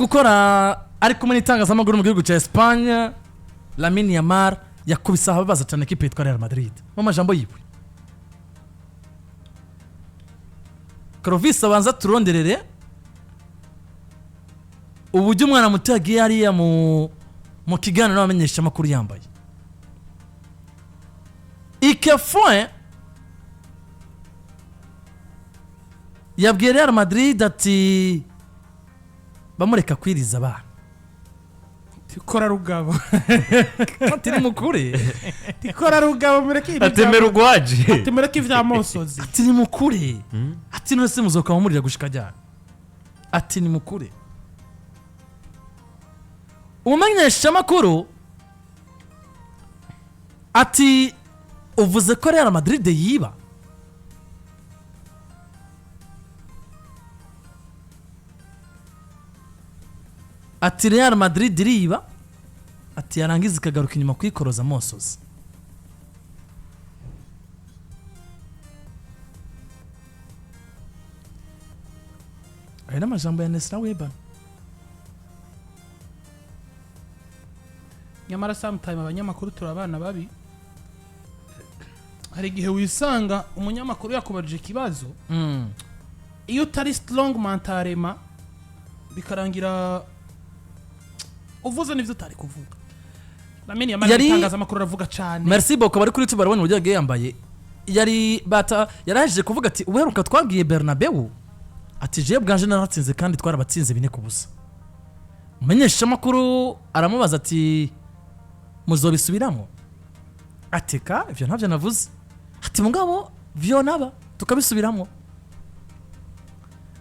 Gukora ari kumwe n'itangazamakuru mu gihugu cya Espagne, Lamine Yamal yakubise ahababaza cyane ekipe yitwa Real Madrid mu majambo yiwe. Clovis, abanza turonderere uburyo umwana muto yagiye hariya mu kiganiro n'abamenyeshamakuru yambaye Ikefoin. Yabwiye Real Madrid ati bamureka kwiriza abana. Tikora rugabo. Ati ni mukure. Tikora rugabo, mureke ibi. Atemera ugwaje. Ati mureke ibya mosozi. Ati ni mukure, ati none se muzoka mumurira gushika ryari? Ati ni mukure. Umumenyeshamakuru ati uvuze ko Real Madrid yiba? Ati Real Madrid iriba, ati yarangiza ikagaruka inyuma kwikoroza amosozi. Aya ni amajambo ya Nesra Weba. Nyamara sometime abanyamakuru turi abana babi. Hari igihe wisanga umunyamakuru yakubajije ikibazo, iyo utari strong mentalement, bikarangira uvuze n'ibyo utari kuvuga. Lamine Yamal itangazamakuru aravuga cyane. Merci beaucoup. Bari kuri YouTube barabona uburyo yagiye yambaye. Yari bata yarahejeje kuvuga ati ubuheruka twagiye Bernabeu, ati jewe bwanje naratsinze kandi twarabatsinze 4-0. Umumenyeshamakuru aramubaza ati muzobisubiramo? Ateka ivyo ntavyo navuze, ati mugabo vyonaba tukabisubiramo.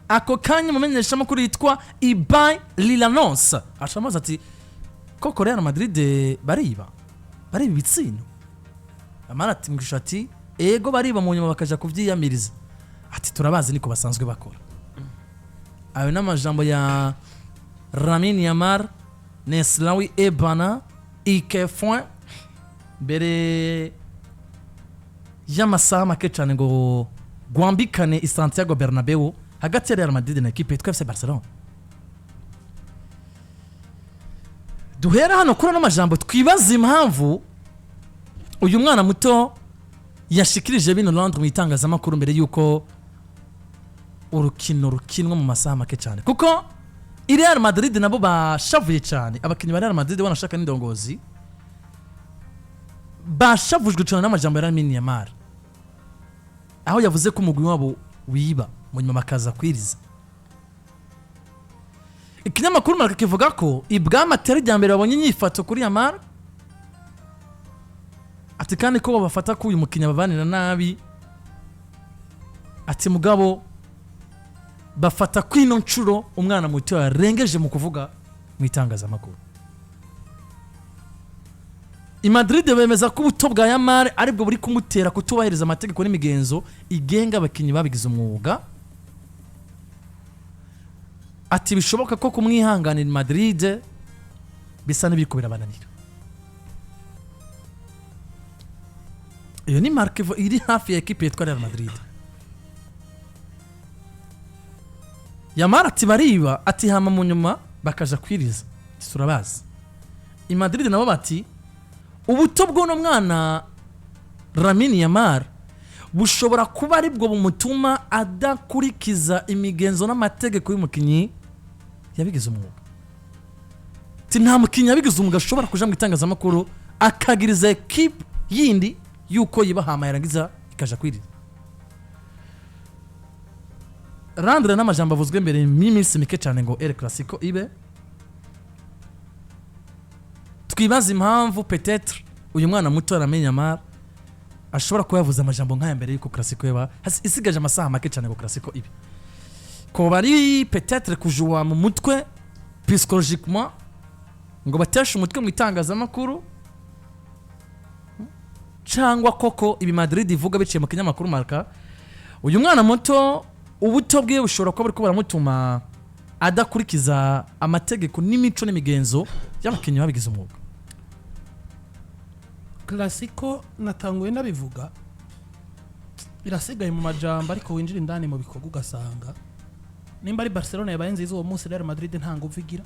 Ako kanya umumenyeshamakuru yitwa Ibai Lilanos aca ati koko Real Madrid bariba, bariba ibitsindo? Amara ati mwisha ati ego bariba, mu nyuma bakaja kuvyiyamiriza, ati turabazi niko basanzwe bakora. Ayo n'amajambo ya Lamine Yamal, Neslawi Ebana Ikefoin mbere y'amasaha make cyane ngo gwambikane i Santiago Bernabeu hagati ya Real Madrid na ekipe yitwa FC Barcelona. Duhera hano kuri ano majambo, twibaza impamvu uyu mwana muto yashikirije bino Londres mu itangazamakuru mbere y'uko urukino rukinwa mu masaha make cyane, kuko i Real Madrid nabo bashavuye cyane. Abakinnyi ba Real Madrid banashaka n'indongozi bashavujwe cyane n'amajambo ya Lamine Yamal, aho yavuze ko umugwi wabo wiba, mu nyuma bakaza kwiriza. Ikinyamakuru Marca kivuga ko ibwami atari irya mbere babonye inyifato kuri Yamal, ati kandi ko babafata ko uyu mukinnyi ababanira nabi, ati mugabo bafata ko ino nshuro umwana muto yarengeje mu kuvuga mu itangazamakuru. I Madrid bemeza ko ubuto bwa Yamal aribwo buri kumutera kutubahiriza amategeko n'imigenzo igenga abakinnyi babigize umwuga, ati bishoboka ko kumwihanganira i Madrid bisa n'ibiriko birabananira. Iyo ni Marca iri hafi ya ekipe yitwa Real Madrid. Yamal ati bariba, ati hama mu nyuma bakaja kwiriza, ati turabazi. I Madrid nabo bati ubuto bw'uno mwana Lamine Yamal bushobora kuba aribwo bumutuma adakurikiza imigenzo n'amategeko y'umukinnyi yabigize umwuga. Ati nta mukinnyi yabigize umwuga ashobora kuja mu itangazamakuru akagiriza ekipe yindi yuko yibahama, yarangiza ikaja kwiriza. Randre n'amajambo avuzwe mbere y'iminsi mike cyane ngo El Clasico ibe. Twibaza impamvu peut-être uyu mwana muto Lamine Yamal ashobora kuba yavuze amajambo nk'aya mbere y'uko Clasico iba, isigaje amasaha make cyane ngo Clasico ibe. Ko bari peut-être kujuwa mu mutwe psychologiquement ngo bateshe umutwe mu itangazamakuru, cyangwa koko ibi Madrid ivuga biciye mu kinyamakuru Marca, uyu mwana muto ubuto bwe bushobora kuba buriko buramutuma adakurikiza amategeko n'imico n'imigenzo y'abakinnyi babigize umwuga. Clasico natanguye nabivuga, irasigaye mu majambo, ariko winjira indani mu bikorwa ugasanga Nimba ari Barcelona yabaye nziza uwo munsi, Real Madrid nta nguvu igira.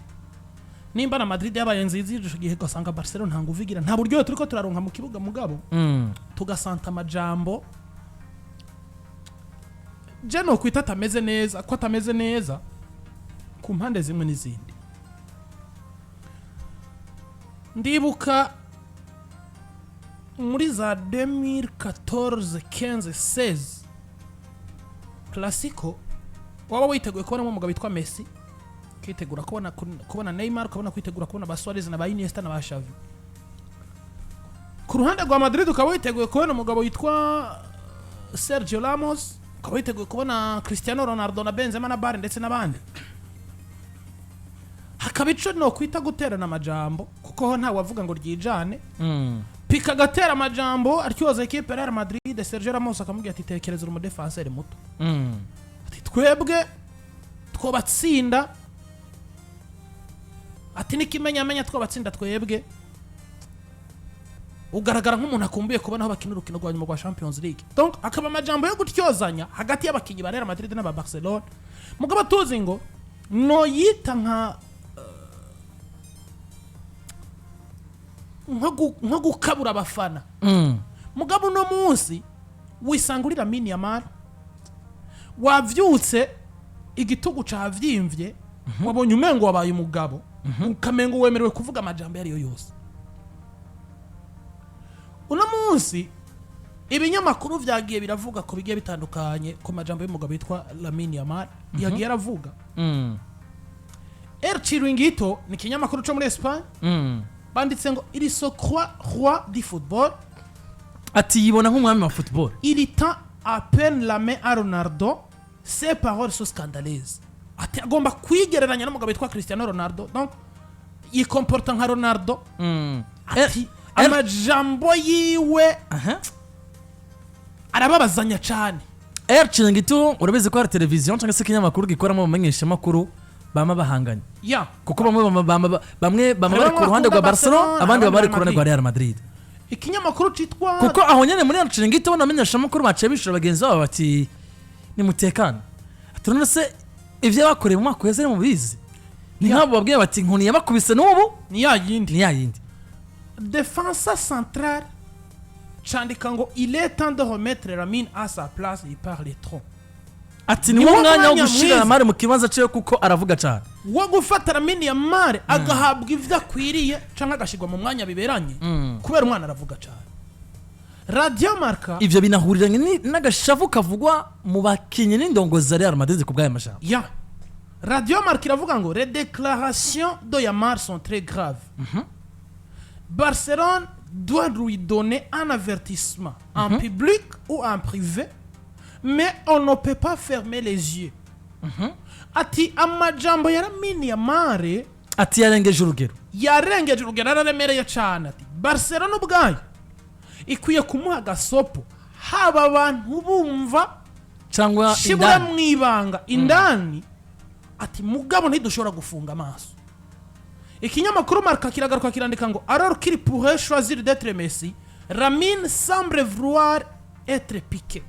Nimba na Madrid yabaye nziza ico gihe, ugasanga Barcelona nta nguvu igira, nta buryohe turiko turaronka mu kibuga, mugabo tugasanta amajambo je no kwita atameze neza, ko atameze neza ku mpande zimwe n'izindi. Ndibuka muri za 2014, 15, 16, Clasico waba witeguye kubonamo umugabo witwa Messi, ukitegura kubona Neymar, ukabona kwitegura kubona ba Suarez na ba Iniesta na ba Xavi. Ku ruhande rwa Madrid ukaba witeguye kubona umugabo witwa Sergio Ramos, ukaba witeguye kubona Cristiano Ronaldo na Benzema na Bale ndetse n'abandi. Hakaba ico no kwita guterana amajambo, kuko ho ntawe wavuga ngo ryijane. Pique agatera amajambo aryoza ekipe ya Real Madrid, Sergio Ramos akamubwira ati: "Tekereza uri umudefanseri muto," ati: "Twebwe twobatsinda," ati: "N'ikimenyamenya twobatsinda twebwe." Ugaragara nk'umuntu akumbuye kubona aho bakina urukino rwa nyuma rwa Champions League. Donc akaba amajambo yo gutyozanya hagati y'abakinnyi ba Real Madrid n'aba Barcelona, mugabo tuzi ngo noyita nko gukabura abafana. Mugabo uno munsi wisanga uri Lamine Yamal, wavyutse igitugu cavyimvye, wabonye umengo wabaye umugabo, ukamengo wemerewe kuvuga amajambo yariyo yose. Uno munsi ibinyamakuru vyagiye biravuga ko bigiye bitandukanye ku majambo y'umugabo witwa Lamine Yamal yagiye aravuga. El Chiringuito ni ikinyamakuru co muri Espagne, banditse ngo: "Il se croit roi du football." Ati yibona nk'umwami wa football. "Il tend à peine la main à Ronaldo. Ses paroles sont scandaleuses." Ati agomba kwigereranya n'umugabo witwa Cristiano Ronaldo, donc yikomporta nka Ronaldo. Ati amajambo yiwe arababazanya cane. El Chiringuito, urabizi ko hari televiziyo cyangwa se ikinyamakuru gikoramo abamenyeshamakuru bama bahanganye, kuko bamwe bama Hari bari ku bamwe ruhande rwa bakunda Barcelona, Barcelona, abandi baba bari ku abandi ruhande rwa Real Madrid. Ikinyamakuru citwa Kuko aho nyene muri El Chiringuito bano bamenyeshamakuru baciye bishura bagenzi babo bati: "Nimutekane." Ati: "None se ivyo bakoreye mu mwaka uheze mubizi?" Ni nk'abo babwiye bati inkoni yabakubise n'ubu ni ya yindi. Ni ya yindi. Defensa Central candika ngo: "Il est temps de remettre Lamine à sa place, il parle trop." Ati ni Ni wo wo mwanya wo mwanya gushira mwiza. Yamal mu kibanza ciwe kuko aravuga cane. Wo gufata Lamine Yamal agahabwa ivyo akwiriye canke agashirwa mu mwanya biberanye, kubera umwana aravuga cane. Radio Marca Ivyo binahuriranye n'agashavu kavugwa mu bakinyi n'indongozi za Real Madrid ku bw'aya majambo. Ya Radio Marca iravuga ngo: "Les déclarations de Yamal sont très graves. Barcelone doit lui donner un avertissement en public ou en privé, mais on ne peut pas fermer les yeux." Ati amajambo ya Lamine Yamal Ati yarengeje urugero. Yarengeje urugero, araremereye cyane. Ati Barcelona ubwayo ikwiye kumuha agasopo, haba abantu bumva cyangwa shibura indani. Mu ibanga indani. Ati mugabo ntidushobora gufunga amaso. Ikinyamakuru Marca kiragaruka kirandika ngo: "Alors qu'il pourrait choisir d'être Messi, Lamine semble vouloir être Piqué."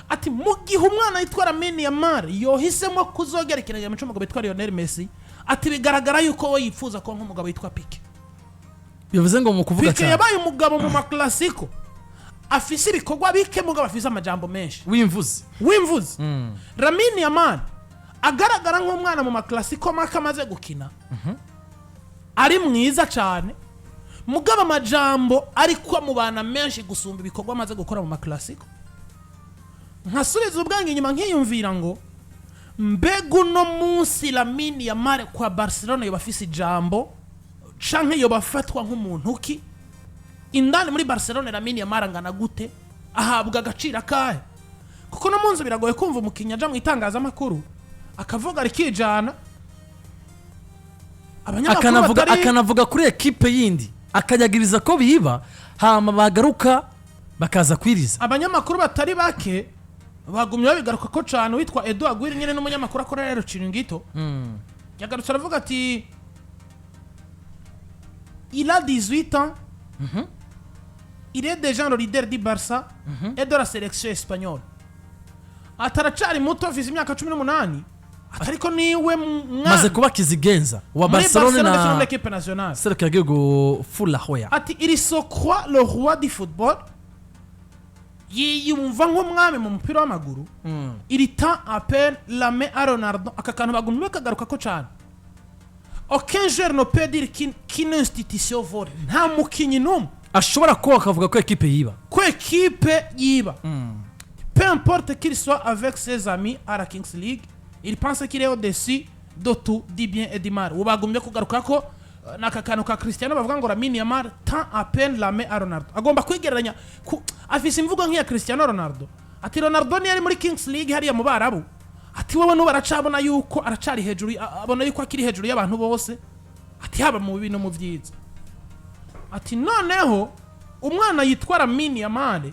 Ati mu gihe umwana yitwa Lamine Yamal yohisemo kuzogera ikirenge mu cy'umugabo witwa Lionel Messi, ati bigaragara yuko we yifuza kuba nk'umugabo witwa Piqué. Bivuze ngo mu kuvuga Piqué cyane. Yabaye umugabo mu maklassiko afise ibikorwa bike, mugabo afise amajambo menshi. Wimvuze. Wimvuze. Lamine Yamal agaragara nk'umwana mu maklassiko make amaze gukina, ari mwiza cyane, mugabo amajambo ariko amubana menshi gusumba ibikorwa amaze gukora mu maklassiko. Nkasubiza ubwange inyuma nkiyumvira ngo mbega uno munsi Lamine Yamal kwa Barcelona yoba afise ijambo canke yoba afatwa nk'umuntu ki indani muri Barcelona? Lamine Yamal angana gute? Ahabwa agaciro akahe? Kuko no munsi biragoye kumva umukinnyi aja mu itangazamakuru akavuga rikijana, abanyamakuru Akanavuga batari akanavuga kuri ekipe yindi, akanyagiriza ko biba, hama bagaruka bakaza kwiriza. Abanyamakuru batari bake bagumye babigaruka ko cane. Witwa Edu Aguirre nyine n'umunyamakuru akorera rero Chiringuito yagarutse aravuga ati: "Il a 18 ans, il est déjà le leader du Barça et de la sélection espagnole." Ataracari muto, afise imyaka 18. Ariko niwe mwana Maze kuba kizigenza wa muri Barcelona Barcelona ndetse no muri na équipe nationale. Serukiragihugu Fulahoya. Ati il se croit le roi du football, yiyumva nk'umwami mu mupira w'amaguru. Il tend à peine la main à Ronaldo. Aka kantu bagumye bakagaruka ko cyane. Aucun joueur ne peut dire qu'une institution vole. Nta mukinyi n'umwe ashobora kuba akavuga ko ekipe yiba. Ko ekipe yiba. Peu importe qu'il soit avec ses amis à la Kings League, il pense qu'il est au-dessus de tout, du bien et du mal. Ubu bagumye kugaruka ko n'aka kantu ka Cristiano bavuga ngo Lamine Yamal tend à peine la main à Ronaldo, agomba kwigereranya afise imvugo nk'iya Cristiano Ronaldo. Ati Ronaldo niyo ari muri Kings League hariya mu Barabu, ati wowe n'ubu aracabona yuko aracari hejuru, abona yuko akiri hejuru y'abantu bose, ati haba mu bibi no mu byiza. Ati noneho umwana yitwa Lamine Yamal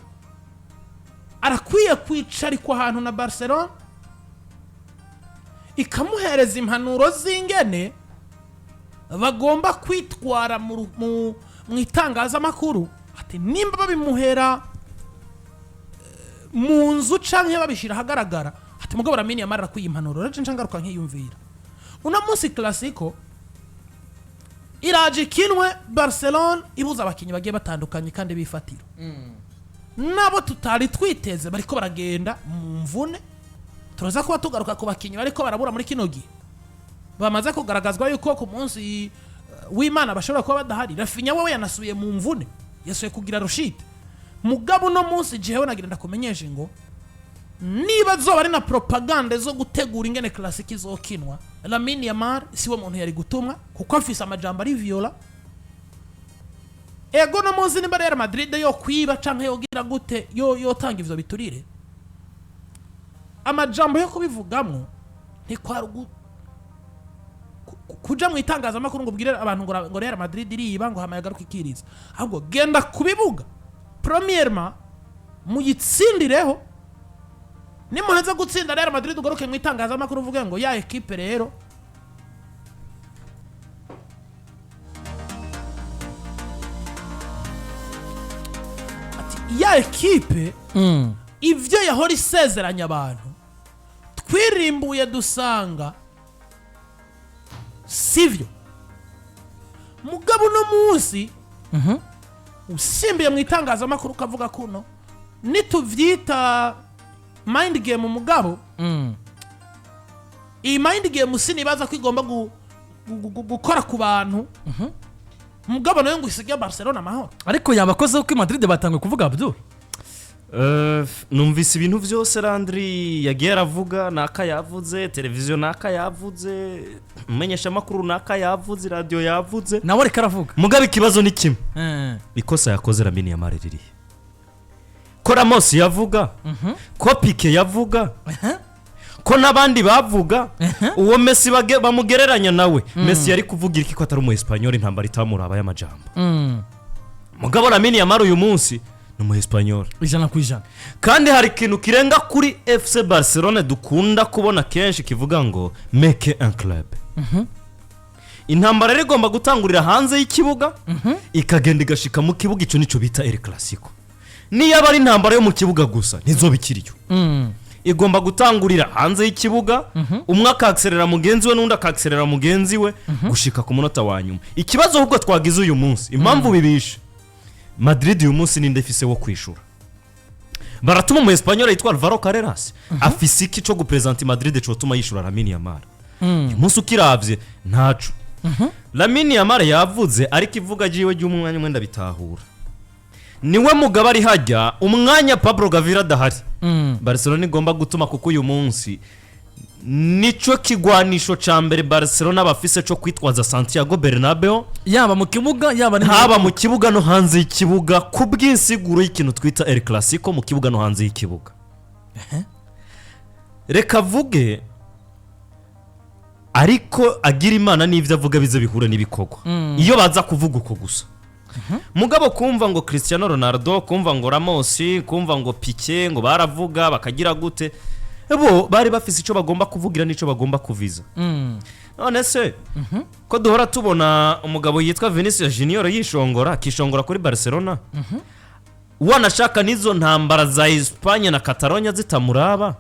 arakwiye kwicarikwa ahantu na Barcelona, ikamuhereza impanuro z'ingene bagomba kwitwara mu itangazamakuru. Ati nimba babimuhera mu nzu canke babishyira ahagaragara, ati mugabo Lamine Yamal arakwiye impanuro. Rero nca ngaruka nkiyumvira uno munsi Clasico iraje ikinwe, Barcelona ibuza abakinnyi bagiye batandukanye kandi bifatira nabo tutari twiteze, bariko baragenda mu mvune. Turaza kuba tugaruka ku bakinnyi bariko barabura muri kino gihe, bamaze kugaragazwa yuko ku munsi w'Imana bashobora kuba badahari. Raphinha wewe yanasubiye mu mvune, yasubiye kugira rechute. Mugabo uno munsi jewe nagira ndakumenyeshe ngo niba zoba ari na propagande zo gutegura ingene Clasico izokinwa, Lamine Yamal siwe muntu yari gutumwa, kuko afise amajambo ari violent. Ego, no munsi nimba Real Madrid yo kwiba canke yogira gute, yo yotanga ivyo biturire, amajambo yo kubivugamwo ntikwari kuja mu itangazamakuru ngo ubwire abantu ngo Real Madrid iriba, ngo hama yagaruka ikiriza. Ahubwo genda ku bibuga, premièrement muyitsindireho, nimuheza gutsinda Real Madrid ugaruke mu itangazamakuru uvuge ngo ya ekipe rero. Ati ya ekipe ibyo yahora isezeranya abantu twirimbuye dusanga sivyo. Mugabo uno munsi usimbiye mu itangazamakuru ukavuga kuno, nituvyita mind game. Mugabo iyi mind game sinibaza ko igomba gukora ku bantu, mugabo nayo ngo isige Barcelona amahoro. Ariko yabakoze kuko i Madrid batanguye kuvuga, Abdul. Numvise ibintu byose Landry yagiye aravuga, naka yavuze televiziyo, naka yavuze umumenyeshamakuru, naka yavuze radiyo yavuze. Nawe ariko aravuga. Mugabo ikibazo ni kimwe: ikosa yakoze Lamine Yamal ririhe? Ko Ramos yavuga, ko Piqué yavuga, ko n'abandi bavuga, uwo Messi bamugereranya nawe, Messi yari kuvugira iki ko atari umu Espanyol, intambara itamuraba y'amajambo? Mugabo Lamine Yamal uyu munsi ni umu Espanyol. 100%. Kandi hari ikintu kirenga kuri FC Barcelone dukunda kubona kenshi kivuga ngo "make un club". Intambara rero igomba gutangurira hanze y'ikibuga, ikagenda igashika mu kibuga. Icyo nicyo bita El Clasico. Niyo aba ari intambara yo mu kibuga gusa, ntizoba ikiriyo. Igomba gutangurira hanze y'ikibuga, umwe akakiserera mugenzi we n'undi akakiserera mugenzi we gushika ku munota wa nyuma. Ikibazo ahubwo twagize uyu munsi, impamvu bibishe Madrid uyu munsi, ninde ifise wo kwishura? Baratuma umu Espanyol yitwa Alvaro Carreras. Afise iki cyo gupresenta Madrid cotuma yishura Lamine Yamal uyu munsi? Ukiravye ntaco Lamine Yamal yavuze, ariko ivuga ryiwe ry'umwanya umwe ndabitahura. Niwe mugabo ari hajya umwanya Pablo Gavira adahari, Barcelona igomba gutuma, kuko uyu munsi nico kigwanisho ca mbere Barcelona bafise co kwitwaza Santiago Bernabeu. Yaba mu kibuga, yaba no Haba mu kibuga no hanze y'ikibuga, ku bw'insiguro y'ikintu twita El Clasico mu kibuga no hanze y'ikibuga. Reka avuge, ariko agira Imana n'ibyo avuga bize bihure n'ibikorwa. Iyo baza kuvuga uko gusa, mugabo kumva ngo Cristiano Ronaldo, kumva ngo Ramos, kumva ngo Piqué, ngo baravuga bakagira gute, bo bari bafise icyo bagomba kuvugira n'icyo bagomba kuviza. None se ko duhora tubona umugabo yitwa Vinicius Junior yishongora, akishongora kuri Barcelona, wanashaka n'izo ntambara za Espagne na Catalonia zitamuraba,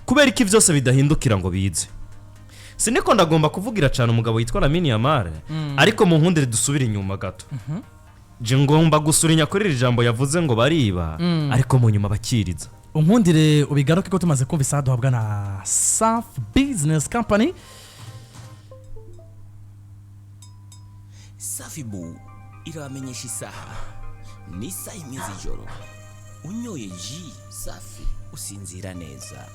kubera ko byose bidahindukira ngo bize? Siniko ndagomba kuvugira cyane umugabo yitwa Lamine Yamal, ariko mu nkundire dusubire inyuma gato. Je ngomba gusurinya kuri iri jambo yavuze ngo bariba, ariko mu nyuma bakiriza. Unkundire ubigaruke ko tumaze kumva isaha duhabwa na Saf Business Company. Safibu irabamenyesha isaha ni isaha 1 z'ijoro. Unyoye ji Safi usinzira neza.